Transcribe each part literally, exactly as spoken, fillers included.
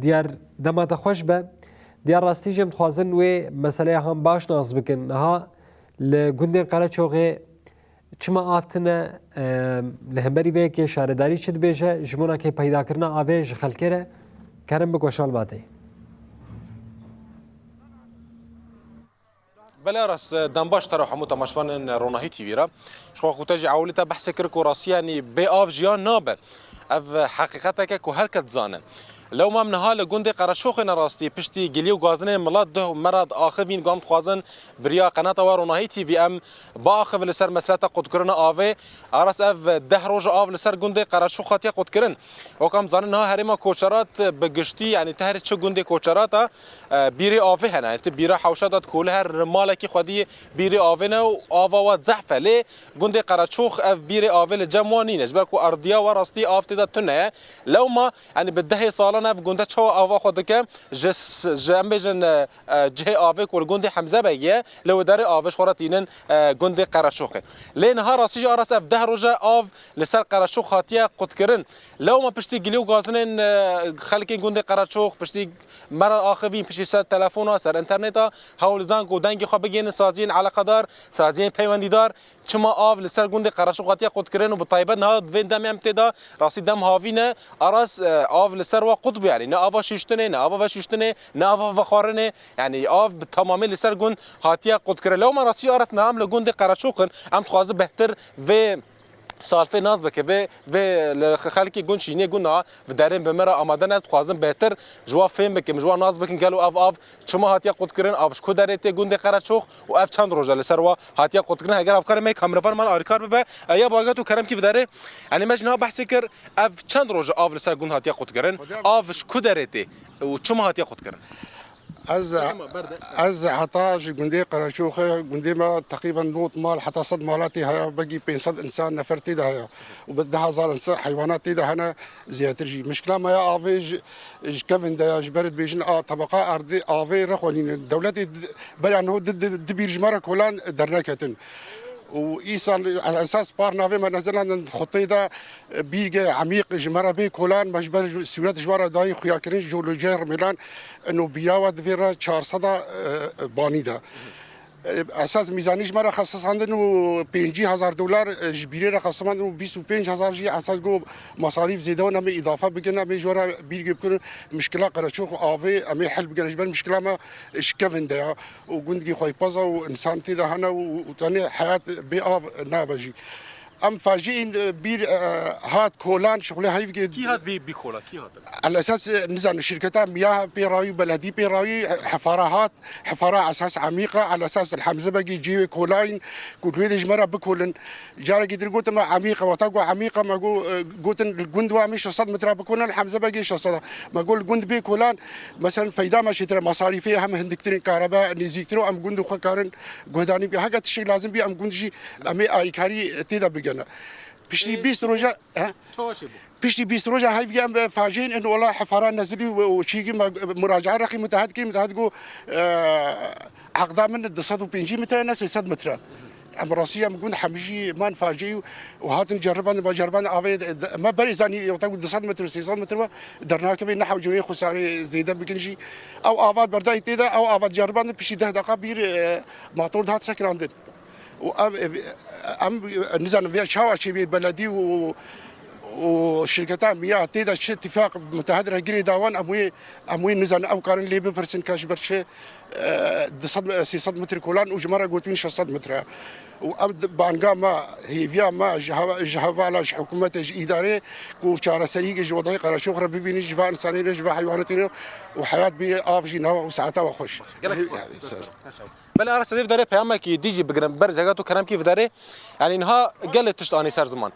Diyar, dema te xweş be. Diyar, rastî jî em dixwazin wê meseleya han baş nas bikin. Niha li gundên Qereçoxê çima av tune, e, li hemberî vê yekê şaredarî çi dibêje, ji bona kê peydakirina avê ji xelkê re, kerim bik weşan matê. Belê Aras, dem baş te re hemû temaşevanên Ronahî T V re. Ji xwe ku te jî ewilî te behsê kir ku rastî, yanî bê av jiyan nabe. Ev heqîqeteke ku her kes dizane. Lewma em niha li gundê Qereçoxê ne rastî piştî gilî û gazinên milet duh me re diaxivîn ku em dixwazin bi riya qenata we Ronahî T V em biaxivin li ser meseleta qutkirina avê. Aras, ev deh roj e av li ser gundê Qereçox hatiye qutkirin. Wek em zanin niha herêma Koçerat bi giştî, yanî tu herî çi gundê Koçerat e, e, bîrê avê hene. Tu bîra hewşa de dikolî, her malekî xwedî bîrê avê ne û ava we zehf e. Lê gundê Qereçox ev bîrê avê li cem wan nîne. Ji ber ku erdiya we rastî av tê de tune ye. Lewma, yanî bi dehê salan ev gunde çawa ava xwe dike, ji s-, ji em bêjin, e, e, cihê avê ku li gundê Hemze Begê ye, li wê derê avê ji xwe re tînin, e, gundê Qereçoxê. Lê niha rastî jî Aras ev deh roj e av li ser Qereçox hatiye qutkirin. Lewma piştî gilî û gazinên, e, xelkên gundê Qereçox, piştî me re axivîn, piştî ser telefona, ser înterneta, hewl didan ku dengê xwe bigihînin saziyên eleqedar, saziyên peywendîdar, çima av li ser gundê Qereçox hatiye qutkirin û bi taybet niha di vê demê em tê de rastî dem havî ne, Aras, e, av li ser wa qut bû, yanî ne ava şiştinê, ne ava veşiştinê, ne ava vexwarinê, yanî av bi temamî li ser gund hatiye qutkirin. Lewma rastî Aras niha em li gundê Qereçox in, em dixwazin bêhtir vê salfê nas bike, vê, vê li xelkê gund şînê gund a, bi derên bi me re amade ne, dixwazin bêhtir ji wan fêm bikim, ji wan nas bikin, gelo ev av çima hatiye qutkirin, av ji ku derê tê gundê Qereçox û ev çend roj e li ser wa hatiye qutkirin. Heger hevkarê me, kameravan man alîkar bibe, e, ya baget û kerem kî bi derê. Yanî me jî niha behsê kir, ev çend roj e av li ser gund hatiye qutkirin, av ji ku derê tê û çima hatiye qutkirin? Ez, Çima berde? Ez heta ji gundê Qereçoxê, gundê me teqrîben nod mal, heta sed mala tê heye, begî pênc sed însan, nefer tê de heye. Û bi du hezar însan, heywanat tê de hene, zêdetir jî. Mişkila me ya avê ji, ji kevin de ya, ji ber dibêjin a tebeqa erdê avê rexwenînin. Dewletê di, beriya niho di, di, di bîr ji me re kolan derneketin. Û îsal esas par navê me nezilandin xutê de, e, bîrge emîq ji me re bê kolan, me ji ber sûret ji we re dayî xuyakirin, jeolojiyayê Rimêlan, ino bîra we di vê re çar sed a, e, banî de. E, esas mîzanî ji me re xesisandin û pêncî hezar dolar, e, ji bîrê re xesisandin û bîst û pênc hezar jî esas got masarîf zêde wan em ê îdafe bikin, em ê ji we re bîrge bikin, mişkila Qereçox û avê em ê hel bikin. Ji ber mişkila me ji kevin de ya û gundgî xweypaza û însan tê de hene û, û tenê heyat bê av nabe jî. Em faciîn, e, bîr, e, hat kolan şixulê heyvgê. Kî hat bî, bî kola? Kî hat? El esas, e, nizan şirketa miya pê rawî, beledî pê rawî, e, hefara hat, hefara esas emîqa, el esas el Hemze Begî cî wê kolayîn ku li wê de ji me re bikolin. Carekî dir gotin me emîqa, wexta ku emîqa me got, e, gotin li gund wa em ê şeş sed metre bikolin, li Hemze Begê şeş sed. Me got li gund bê kolan, mesela feyda me çêtir e, masarîfê hem hindiktir in, karebe nêzîktir û em gund xwe karin guhdarî bikin. Heke tiştek lazim bî em gund jî em ê alîkarî tê de bigene. Piştî Ê, bîst roja, he? Çawa çêbû? Piştî bîst roja heyvgê em faciîn in wela hefara nezilî û, û çîkî me muracae rexî mutehed kir, mutehed got, e, eqda min du sed û pêncî metre ne sê sed metre. Em rastî em gund hemî jî man faciî û hatin ceribandin, ba ceribandin avê de, de, me berê zanî wexta ku du sed metre, sê sed metre ve dernakevê, nehewcin wê xusarê zêde bikin jî. Ew ava berdayî tê de, ew ava ceribandin piştî deh deqa bîr, e, motor dihat sekirandin. Û em, em, nizanin vê çawa çêbê beledî û, û şirketa miya tê de çi tifaq mutehed re girê dawan, em wê, em wê nizanin ew karin lê bipirsin ka ji ber çi, e, du sed, sê sed metre kolan û ji me re gotin şeş sed metre. Û em di-, banga me, hêviya me ji heva-, ji hevala, ji hikûmetê, ji îdarê ku çareseriyê ji wedayê Qereçox re bibînin, ji va însanê re, ji va heywanatê re û heyat bê av jî nava û saeta we xweş. Gelek spas. Belê Aras, ez ê vidarê peyamekî dî jî bigirim ber zêgat û keremkî vidarê. Yanî niha gelê tişt anî ser ziman.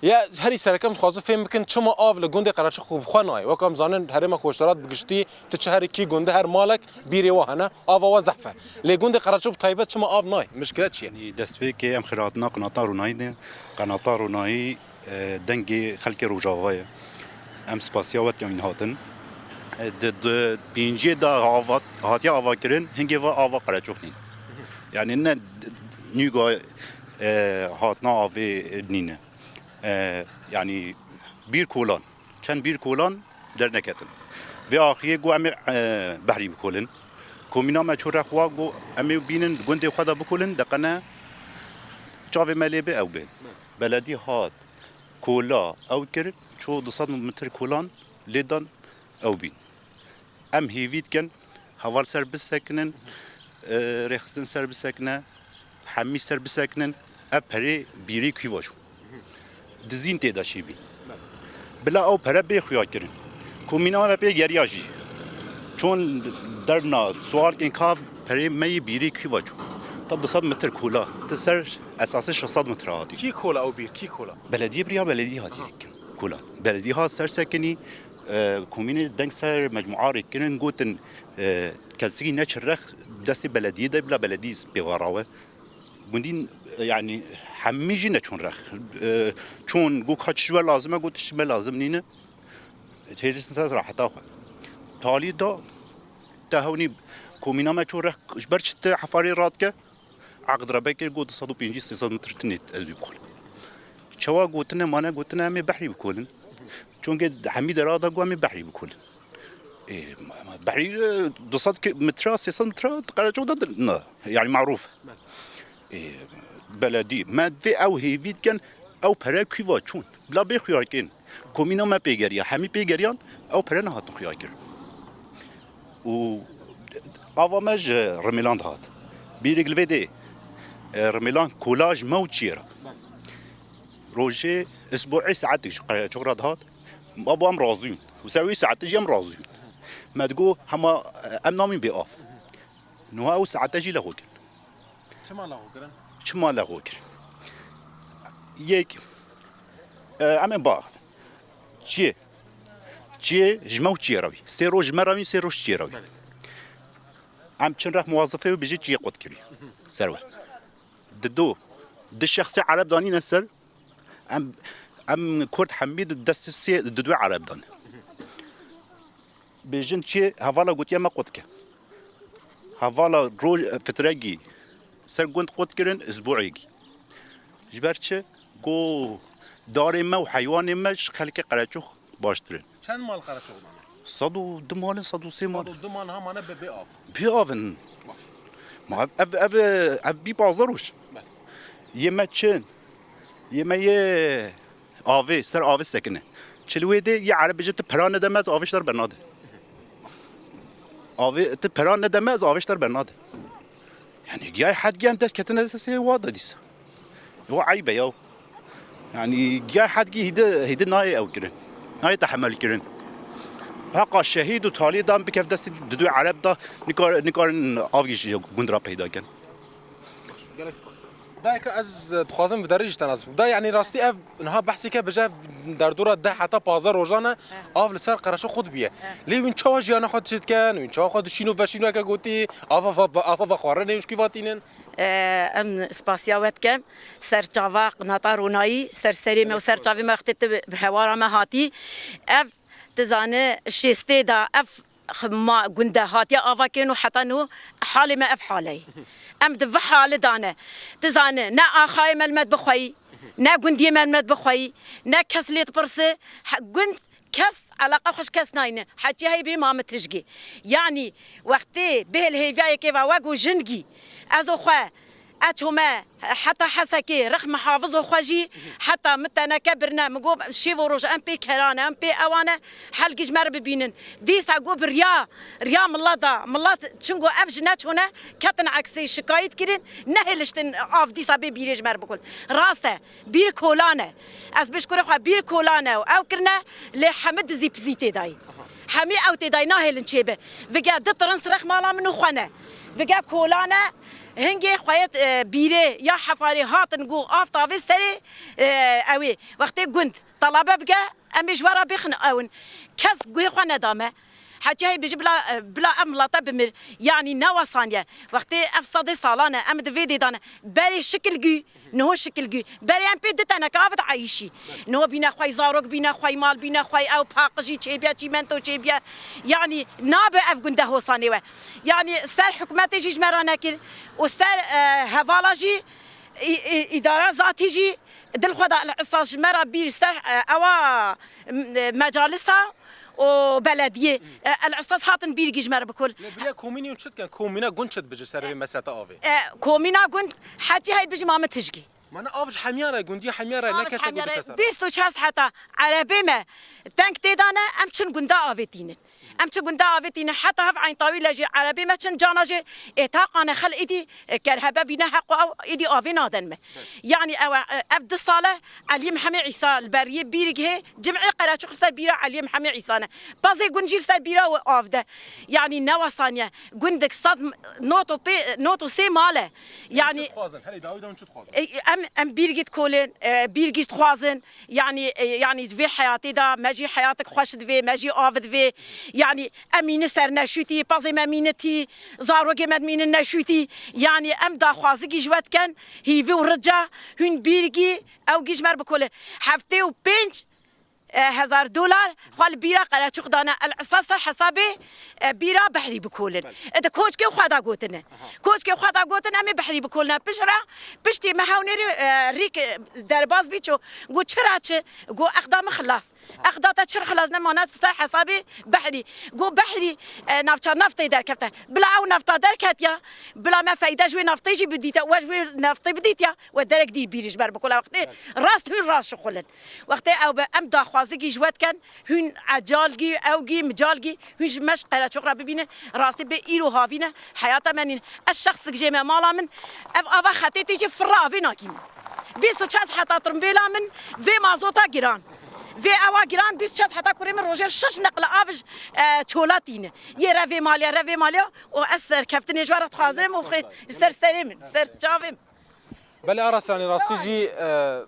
Ya herî sereke em dixwazin fêm bikin çima av li gundê Qereçox bi xwe nayê. Wek em zanin herêma Koçerat bi giştî tu çi herî kî gundê her malek bîrê we hene, ava we zehf e. Lê gundê Qereçox bi taybet çima av nayê? Mişkile çi ye? Yanî destpêkê em xêr hatina qenata Ronahî de. Qenata Ronahî e, dengê xelkê Rojava ye. Em spasiya we dikin hatin. E, di, di pênciyê de ava, hatiye avakirin, hingê ve ava Qereçox nîne. Yanî ne d-, d-, nûga, e, hatina avê nîne. E, yanî bîr kolan. Çend bîr kolan derneketin. Vê axiyê got em ê, e, behrî bikolin. Komîna me çû rex wa got em ê bînin gundê xwe de bikolin, deqene çavê me lê bi ew bên. Beledî hat kola ew kir, çû du sed metr kolan lê dan ew bîn. Em hêvî dikin, heval ser bisekinin, e, rêxistin ser bisekine, hemî ser bisekinin, ev perê bîrî kî va çû. Dizîn tê de çêbî. Bila ew pere bê xuya kirin. Komîna me pê geriya jî. Çon derna sual kin ka perê me yî bîrî kî va çû. Ta du sed metr kola. Ti ser esasê şeş sed metr hatî. Kî kola ew bîr? Kî kola? Belediyê biriya belediyê hatî kirin. Kola. Belediyê hat ser sekinî, e, komînê deng ser mecmua rê kirin, gotin, e, kesikî neçe rex destê belediyê de, bila belediyê pê va rawe. Gundî, e, yanî hemî jî neçûn rex. E, çûn, got ka çi ji we lazim e, got tişt ji me lazim nîne. Hêrîsin ser raheta xwe. Talî da, te hewnî komîna me çû rex, ji ber çi te hefarê radike? Aqd re bekir, got du sed û pêncî sê sed metr tinê ez bî bixwin. Çawa gotine, mane gotine, em ê behrî bikolin. Çunke hemî dera da got em ê behrî bikolin. Ê, ma, ma, behrî, e, du sed ki-, metre, sê sed metre Qereçox da di-, na, yani maruf. Ê, beledî, me vê ew hêvî dikin, ew pere kî va çûn. Bila bê xuya kirin. Komîna me pê geriya, hemî pê geriyan, ew pere nehatin xuya kirin. Û ava me ji Rimêlan dihat. Bîrek li vê dê, e, Rimêlan kola ji me û çiyê re. Rojê, isbuî saetek ji Qereçox re dihat. Ma bo em razî yûn. Û ser wî saetê jî em razî yûn. Me digo hema, e, em namîn bê av. Niha ew saete jî lexwe kirin. Çima lexwe kirin? Çima lexwe kirin? Yek, e, em ê baxin. Çiyê. Çiyê ji me û çiyê re wî. Sê roj ji me re wî, sê roj çiyê re wî. Belê. Em çin rex muwazifê wî bijî çiyê qut kirî. Ser we. Dido. Di şexsê Ereb danîne ser. Em, em Kurd hemî di dest sê, di duyê Ereb dan. Bêjin çi hevala gotiye me qut ke. Hevala roj fitregî ser gund qut kirin, isbuîgî. Ji ber çi? Go darê me û heywanê me ji xelkê Qereçox baştir in. Çend mal Qereçox dane? Sed û du mal in, sed û sê mal. Sed û du mal ha mane bi bê av. Bê av in. Baş. Ma ev, ev, ev, ev bî pazdeh roj. Belê. Yê me çin. Yê me yê avê, ser avê sekine. Çi li wê dê, yê Ereb bêje, tu pera nede me, ez avê ji te re bernade. Avê, tu pera nede me, ez avê ji te re bernade. Yani giyayê hedgî em dest ketine destê wa da dîsa. Wa eyb e ya. Yani giyayê hedgî hîdî, hîdî nayê ew kirin. Nayê tehemel kirin. Heqa şehîd û talî dan bikev destê di duyê Ereb da nikar-, nikarin avgî ji gund re peyda kin. Gelek spas. Dayê ka ez dixwazim vî derê jî te nas bikim. Da yani rastî ev niha behsê ke bije derdora deh heta pazdeh rojan e, av li ser Qereçox xwe dibiye. Lê wîn çawa jiyana xwe çêdikin, wîn çawa xwe dişîn û veşîn weke gotî, ava va, ava va xwarinê wî ji kî vatînin? Em spasiya we dikem. Serçava qinata ronayî, ser serê me û ser çavê me wextê tu bi hewara me hatî. Ev, tu zane, şêstê de ev xima gunde hatiye ava kirin û heta niho halê me ev hale ye. Em di vî hali de ne. Tu zane, ne axayê me li me dibixweyî, ne gundiyê me li me dibixweyî, ne kes lê dipirse, he, gund kes, eleqa xwe ji kes nayne. Hetiye heyî bê ma min tijgê. Yanî wextê bihêl hêviya yekê ve wek û jingî, ez û xwe, e çome, heta Hesekê, rix mihafizo xwe jî, heta min teneke birine, min got, şêv û roj em pê keran e, em pê ewan e, helgî ji me re bibînin. Dîsa got bi riya, riya milet da. Milet çingo ev ji neçûne, ketin eksê şikayet kirin, nehêliştin av dîsa bê bîrê ji me re bikul. Rast e, bîr kolan e. Ez bişkure xwe bîr kolan e û ew kirine, lê hemî dizî pizî tê dayî. Hemî ew tê dayî nahêlin çêbe. Vige di tirins rex mala min û xwe ne. Vige kolan e, hingê xweyê, e, bîrê ya hefarê hatin got av tavê serê, e, ew ê. Wextê gund, talabe bige, em ê ji we re bêxin ewin. Kes guhê xwe neda me. Hecî hey bêjî bila, bila ev milete bimir. Yanî ne wesaniye. Wextê ev sedê salan e, em di vê dê de ne. Berê şikil gû, niho şikil gû. Berê em pê du teneke av diayîşî. Niho bîne xwey zarok, bîne xwey mal, bîne xwey ew paqijî çêbiye, çîmento çêbiye. Yanî nabe ev gunde hosanê we. Yanî ser hikûmetê jî ji me re nekir û ser, e, hevala jî, î-, î-, îdara zatî jî dil xwe da li esas ji me re bîr ser, e, ewa, m-, mecalisa û belediyê, e, El Esas hatin bîrgî ji me re bikul. Lê bilê komînî çi dikin? Komîna gund çi dibêje ser vê meseleta avê? E, komîna gund hecî hey dibêje ma min tijgî. Mana av ji hemiya re, gundiya hemiya re, ne Av ji kesek hemiya re, dikesek. Bîst û çar heta erebê me deng tê de ne, em çin gunda avê tînin. Em çi gunda avê tînin, heta hev Eyn Tawîle jî erebê me çin cana jî ê taqane xel êdî, e, kerhebe bîne heq û ew êdî avê naden me. Yanî ew, e, ev du sale Eliyê Mihemê Îsa li beriyê bîrgihê cimê Qereçox ser bîra Eliyê Mihemê Îsa ne. Pazê gund jî li ser bîra wê av de. Yanî newa saniye. Gundik sed not û pê, not û sê mal e. Yanî Çi dixwazin? Herê dawî de hûn çi dixwazin? E, em, em bîrgî dikolin, e, bîrgî dixwazin. Yanî, e, yanî vê heyatê de me jî heyatek xweş divê, me jî av divê. Yanî em mînin ser neşûtî, pazê me mînin tî, zarokê me mînin neşûtî. Yanî em daxwazikî ji we dikin, hîvî û rica hûn bîrgî ew gî ji me re bikole. Heftê û pênc, e, hezar dolar xwe li bîra Qereçox dane. El esas ser hesabê, e, bîra behrî bikolin. Belê. E, di koçkê xwe de gotine. Aha. Koçkê xwe de gotin, em ê behrî bikolin. Piştre, piştî me hewnêrî, e, rîk, e, derbas bî ço. Got, "Çira çi?" Got, "Exda min xilas." Exda te çir xilas nemane ser hesabê behrî. Got, "Behrî, e, navça naftê derkefte." Bila ew nafta derketiya, bila me feyde ji wê naftê jî bidîte, we ji wê naftê bidîtiya, we derek dî bîrî ji ber bikole. Wextê rast hûn rast şixulin. Wextê ew be, em daxwazikî ji we dikin, hûn ecalgî, ewgî, micalgî, hûn ji me ji Qereçox re bibînin, rastî bê îro havîne, heyata me nîn. Ez şexsik jê me mala min, ev ava xetê tê jî firra avê nakî min. Bîst û çar heta trimbêla min, vê mazota giran. Vê ewa giran, bîst û çar heta kurê min rojê şeş neqle av ji, e, çola tîne. Yê re vê maliye, re vê maliye û ez serkeftinê ji we re dixwazim û xê-, ser serê min, ser çavê min. Belê Aras, yanî rastî jî, e,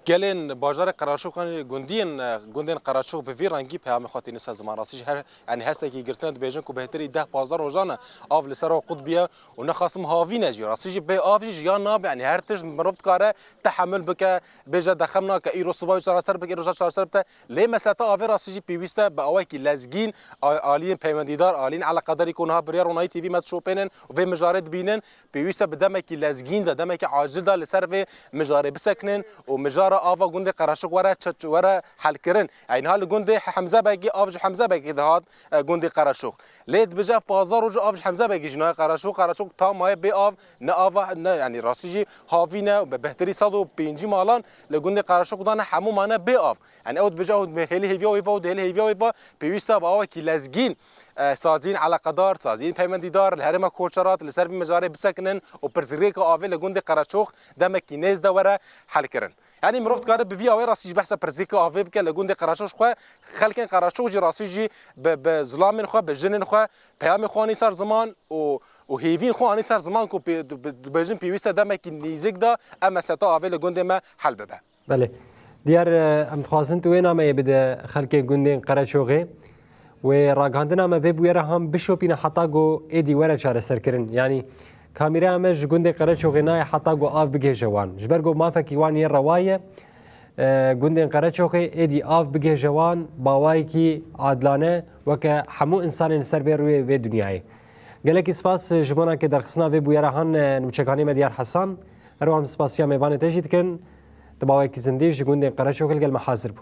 gelên bajarê Qereçoxan jî gundiyên, e, gundên Qereçox bi vî rengî peyamê xwe tîne ser ziman. Rastî jî her, yanî hestekî girtine dibêjin ku bêhtirî deh pazdeh rojan e av li ser qut biye û nexasim havîne jî. Rastî jî bê av jî jiyan nabe. Yanî her tişt mirov dikare tehemil bike, bêje dexem nake, îro siba wî çareser bike, îro şev çareser bike. Lê meseleta avê rastî jî pêwîst e bi awayekî lezgîn, a-, aliyên peywendîdar, aliyên eleqedarî ku niha biryar Ronahî T V me dişopênin û vê mijarê dibînin, pêwîst e bi demekî lezgîn de, demekî acil de li ser vê mijarê bisekinin û mijara ava gundê Qereçox were çe-, were helkirin. Ey niha li gundê Hemze Begî av ji Hemze Begî dihat, e, gundê Qereçox. Lê dibêje ev pazdeh roj av ji Hemze Begî jî nayê Qereçox. Qereçox tam maye bê av, ne ava, ne, yanî rastî jî havîne, bi bêhtirî sed û pêncî malan li gundê Qereçox dane hemû mane bê av. Yanî ew dibêje, ew hêlî hêviya wê va, ew dihêlî hêviya wê va, pêwîst e bi awekî lezgîn, e, saziyên eleqedar, saziyên peywendîdar li herêma Koçerat li ser vî mijarê bisekinin û pirsgirêka avê li gundê Qereçox demekî nêz de were helkirin. Yanî mirov dikare bi vî awê rastî jî behsa pirsgirêka avê bike li gundê Qereçox xwe, xelkên Qereçox jî rastî jî bi, bi zilamên xwe, bi jinên xwe peyamê xwe anî ser ziman û, û hêvîn xwe anî ser ziman ku pê-, dibêjin pêwîst e demekî nîzik de em meseleta avê li gundê me hel bibe. Belê. Diyar, e, em dixwazin tu wê nameyê bide xelkê gundên Qereçoxê. Wê ragihandina me vê bûyera han bişopîne heta ku êdî were çareserkirin. Yanî kamîreya me ji gundê Qereçoxê nayê heta ku av bigihêje wan. Ji ber ku mafekî wan yê rewa ye, e, gundên Qereçoxê êdî av bigihêje wan bi awayekî adilane weke hemû însanên li ser vê rûyê vê dinyayê. Gelekî spas ji bona ke derxistina vê bûyera han, e, nûçekanê me Diyar Hesan. Her wiha em spasiya mêvanê te jî dikin. Di mawekî zindî ji gundên Qereçoxê li gel me hazir bû.